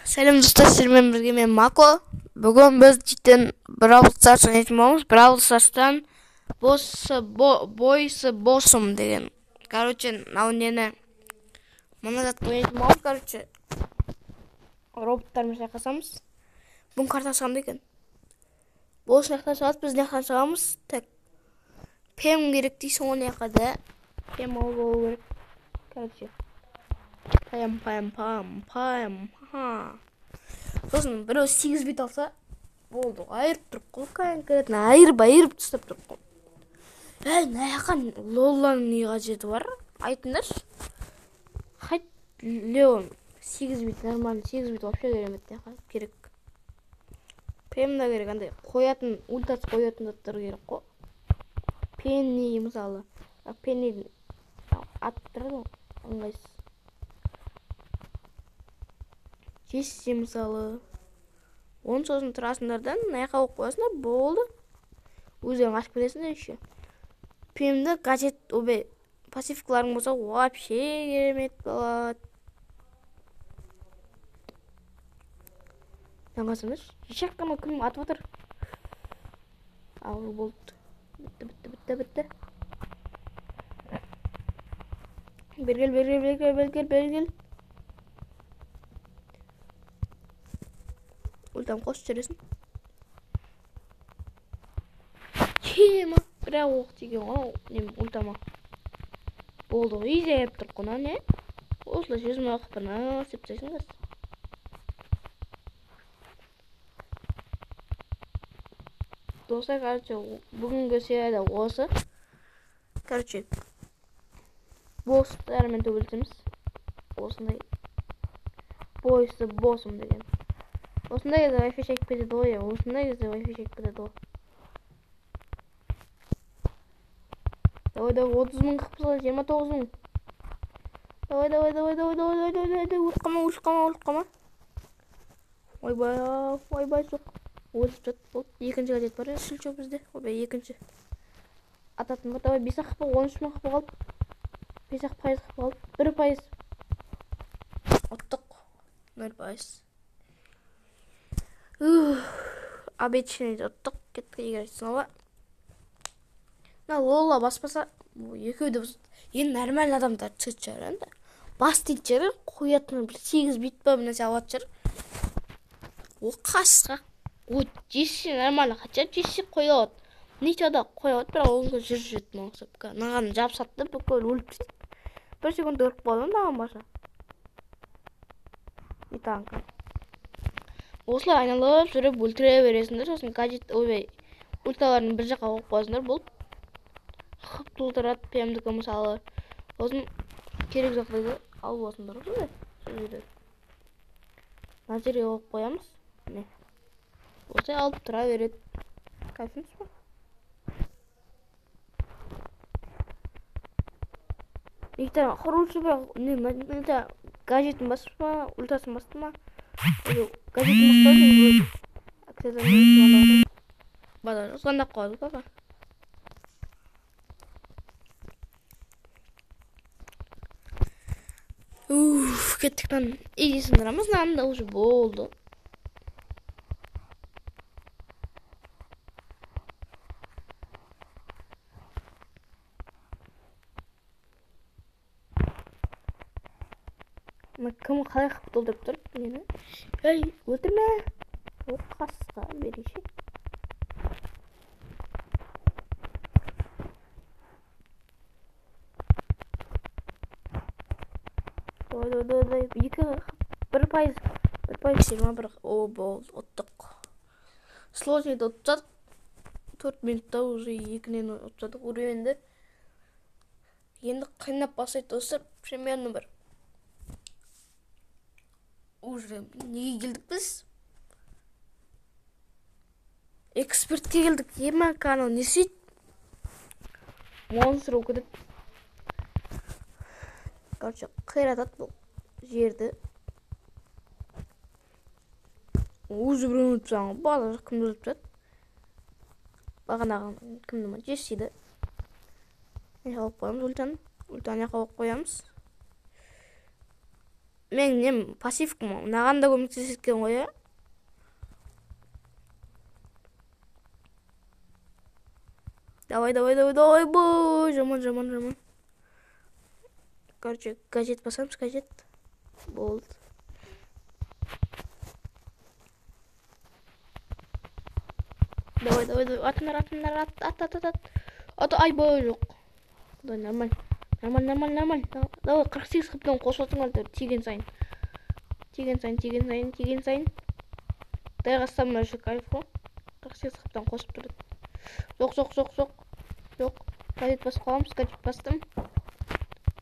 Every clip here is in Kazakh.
Сәлем достар, сіздермен бірге мен Мако. Бүгін біз дейтін Brawl Stars ойнайтын боламыз. Brawl Stars'тан Бойсы Босым деген. Короче, мынау нені мына затты ойнайтын боламыз, короче. Роботтармен шайқасамыз. Бұның картасы қандай екен? Бос жақтан шығады, біз мына жақтан шығамыз. Так. Пем керек дейсің ғой мына жаққа да. Пем алып алу керек. Короче. Пам пам пам пам. Ха. Сосын біреу 8 бит алса болды, айырып тұрып қой, конкретно айырып тастап тұрып қой. Әй, мына жаққа Лоланың не қажеті бар? Айтыңдаршы. Хайт Леон 8 бит нормально, 8 бит вообще керемет мына жаққа керек. Пем да керек, андай қоятын, ультасы қоятын заттар керек қой. Пенни мысалы. Пенни атып тұрады ғой, ыңғайсыз. Жессе мысалы. Оның сосын тұрасыңдар да, мына жаққа қойып қоясыңдар, болды. Өздерің ашып кетесіңдер еще. Пемді гаджет, ойбай, пассивкаларың болса вообще керемет болады. Мына қарасаңдаршы, еш қана кім атып отыр. Ал болды. Бітті, бітті, бітті, бітті. Бергел, бергел, бергел, бергел, бергел. Ультам қосып жібересің. Ема, бірақ оқ тиген ғой, нем ультама. Болды ғой, изәйіп тұр қой, не? Осылай жүзіме оқып бір нәрсе істеп тастайсың қазір. Достар, короче, бүгінгі серияда осы. Короче, босстармен төбелесеміз. Осындай бойсы босым деген. Осындай кезде вайфай шегіп кетеді ғой, осындай кезде вайфай шегіп кетеді ғой. Давай, давай, 30 мың қылып тастады, 29 мың. Давай, давай, давай, давай, давай, давай, давай, давай, өліп қалма, өліп қалма, өліп қалма. Ойбай, ойбай, жоқ. Өліп жатты, болды. Екінші гаджет бар, үшінші бізде. Ойбай, екінші. Ататын бар, давай, 5 ақ қылып, 13 мың қылып қалды. 5 ақ пайыз қылып қалды. 1%. Ұттық. 0%. Обещанный ұттық, кеттік играть снова. Мына Лола баспаса, екеуі де басады. Енді нормальный адамдар түсетін шығар енді. Бас дейтін шығар, қоятын бір 8 бит па бір нәрсе алатын шығар. О, қасқа. О, жесе нормально, хотя жесе қоя алады. Ничего да қоя алады, бірақ оңға жүріп жүреді мына ұқсап. Мынаған жабысады да, бүкіл өліп кетеді. Бір секунд өліп қалады мынаған баса. И танк. Осылай айналып жүріп өлтіре бересіңдер, сосын гаджет, ойбай, ульталарын бір жаққа қойып қоясыңдар, болды. Хып толтырады пемдікі мысалы. Сосын керек жағдайда алып аласыңдар, осындай. Сол жерде. Мына жерге қойып қоямыз. Міне. Осылай алып тұра береді. Кайф емес па? Никита, хороший бірақ, не, Никита, гаджетін басып па, ультасын басты ма? Гаджетін баспайды, базар звондап қояды папа. Уф, кеттік мынаны. Изи сындырамыз, мынаны да уже болды. Мына кім қалай қылып толтырып тұр нені? Ей, өлтірме. О, қасқа берейінші. Давай, давай, давай, давай. Екі, бір пайыз. Бір пайыз, жиырма бір. О, болды, ұттық. Сложныйды ұтып тастадық. 4 минутта уже екінен ұтып тастадық уровеньді. Енді қинап бастайды достар, примерно бір. Уже неге келдік біз? Экспертке келдік. Ема канал не істейді? Монстр болып кетеді. Короче, қиратады бұл жерді. Уже біреуін өлтіріп тастаған ғой. Базар жоқ, кімді өлтіріп тастады? Бағанағы кімді ма? Джессиді. Не қылып қоямыз ультаны? Ультаны не қылып қоямыз? Мен нем пассивкам мынаған да көмектеседі екен ғой, иә? Давай, давай, давай, давай, бой. Жаман, жаман, жаман. Короче, гаджет басамыз, гаджет. Болды. Давай, давай, давай. Атыңдар, атыңдар, ат, ат, ат, ат, ат. Ат, айбай, жоқ. Давай, нормально. Нормально, нормально, нормально. Давай, 48 қыптан қосыласың әлде, тиген сайын. Тиген сайын, тиген сайын, тиген сайын. Дай қастам вообще кайф қой. 48 қыптан қосып тұрады. Жоқ, жоқ, жоқ, жоқ. Жоқ. Гаджет басып қаламыз, гаджет бастым.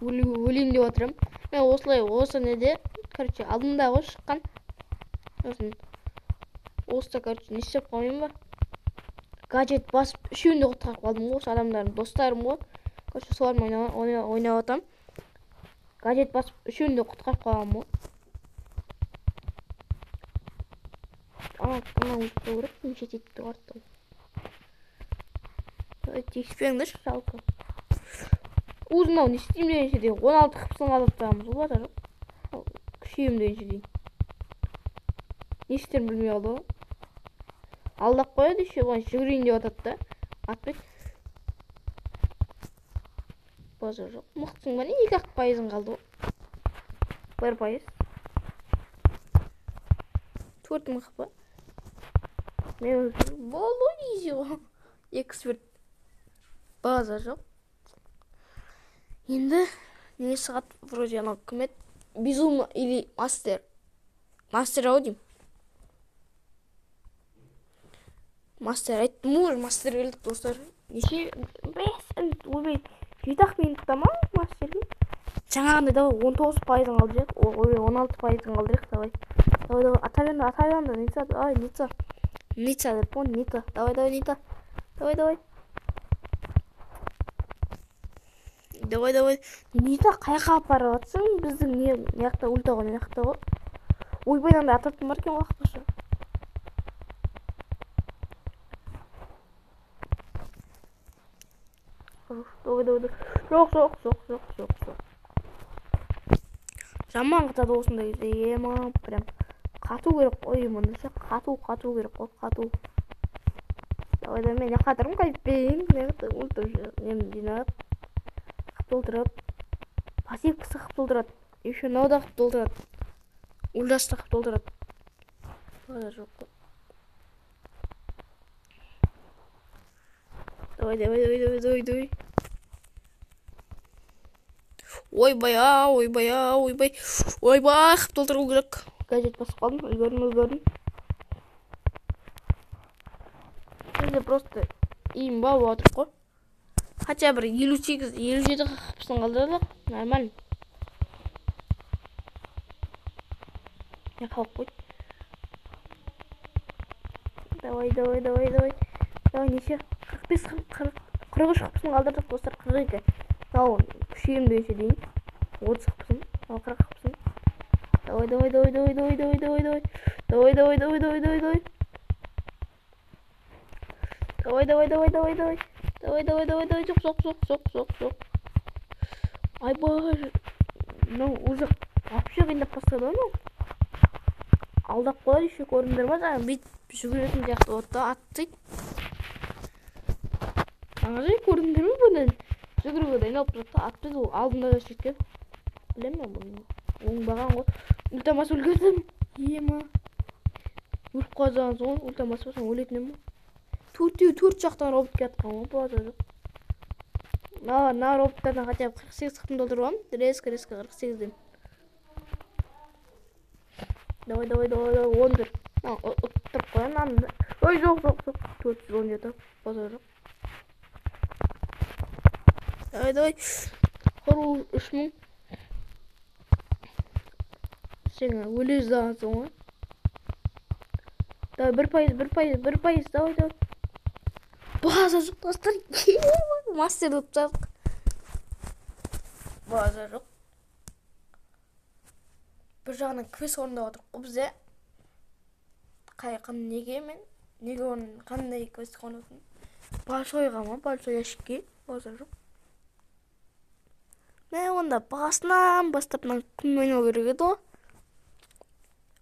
Өлейін деп отырмын. Мен осылай, осы неде, короче, алдында ғой шыққан. Сосын осыда, короче, не істеп қалмайын ба? Гаджет басып, үшеуін де құтқарып қалдым ғой, осы адамдарым, достарым ғой. Короче, солармен ойнап жатамын. Гаджет басып, үшеуін де құтқарып қалғанмын ғой. Ана, ана өліп қалу керек, неше тиіп тұр арттан. Ой, тиіспеңдерші, жалко. Уз мынау не істеймін дегенше дейін, 16 қыпсын қалып тастағанбыз ғой, базар жоқ. Күшейемін дегенше дейін. Не істерін білмей қалды ғой. Алдап қояды еще, оған жүгірейін деп атады да. Атпайды. Базар жоқ. Мықтысың ба не? Екі ақ пайызың қалды ғой. 1 пайыз. 4000 хп. Мен өлтірдім. Болды ғой, изи ғой. Эксперт. Базар жоқ. Енді не шығады? Вроде анау кім еді? Безумно или мастер. Мастер ау деймін. Мастер айттым ғой, мастер келдік достар. Неше? 5, ойбай, жеті ақ минутта ма мастерге? Жаңағындай давай 19 пайызын қалдырайық. Ойбай, 16 пайызын қалдырайық, давай. Давай, давай, ата беріңдер, ата беріңдер, Ница, ай, Ница. Ница деп қой, Нита. Давай, давай, Нита. Давай, давай. Давай, давай. Нита, қаяққа алып бара жатсың? Біздің не, мына жақта ульта ғой, мына жақта ғой. Ойбай, мынандай ататын бар екен ғой, ақпашы. Давай, давай, давай. Жоқ, жоқ, жоқ, жоқ, жоқ, жоқ. Жаман қатады осындай кезде, ема, прям қату керек қой, мұны ше, қату, қату керек қой, қату. Давай, давай, мен қатырмын, қайтпейін. Мен жақта ульта уже, нем жинап, қып толтырып, пассивкасы қып толтырады. Еще мынау да қып толтырады. Ультасы да қып толтырады. Базар жоқ қой. Давай, давай, давай, давай, давай, давай. Ойбай, а, ойбай, а, ойбай. Ойбай, қып толтыру керек. Гаджет басып қалдым, үлгердім, үлгердім. Бізде просто имба болып жатыр қой. Хотя бір елу сегіз, елу жеті қыпсын қалдырдық. Нормально. Не қалып қойды. Давай, давай, давай, давай. Давай, неше? Қырық бес, қырық, қырық үш қыпсын қалдырдық, достар, қырық екі. Мынау күшейемін дегенше дейін. 30 қыпсын, мынау 40 қыпсын. Давай, давай, давай, давай, давай, давай, давай, давай. Давай, давай, давай, давай, давай, давай. Давай, давай, давай, давай, давай. Давай, давай, давай, давай. Жоқ, жоқ, жоқ, жоқ, жоқ, жоқ. Айбай, мынау уже вообще қиындап бастады ғой мынау. Алдап қояды еще, көрдіңдер ма? Жаңа бүйтіп жүгіретін сияқты болды да, атты. Ана жай көрдіңдер ме бұны? Жүгіруге дайындалып тұрады да, атты ол алдында да жеткен. Білемін мен бұны. Оңбаған ғой. Ультамасы үлгердім. Ема. Өліп қалған соң, ультамасы болсаң өлетін едім ғой. Төртеу төрт жақтан робот келатқан ғой, базар жоқ. Мына роботтардан хотя бы қырық сегіз қыпын толтырып аламын. Резко, резко қырық сегізден. Давай, давай, давай, давай, он бір. Мына ұттырып қоямын мынаны. Ой, жоқ, жоқ, жоқ. Төрт жүз он жеті, базар жоқ. Давай, давай. Құру үш мың. Сен өле жаздағансың ғой. Давай, бір пайыз, бір пайыз, бір пайыз, давай, давай. Базар жоқ, достар. Мастер болып тастадық. Базар жоқ. Бір жағынан квест орындап отырмық қой бізде. Қай, неге мен? Неге орын, қандай квест орындап отырмын? Большойға ма? Большой ящикке. Базар жоқ. Мә, онда басынан бастап мына кіммен ойнау керек еді ғой.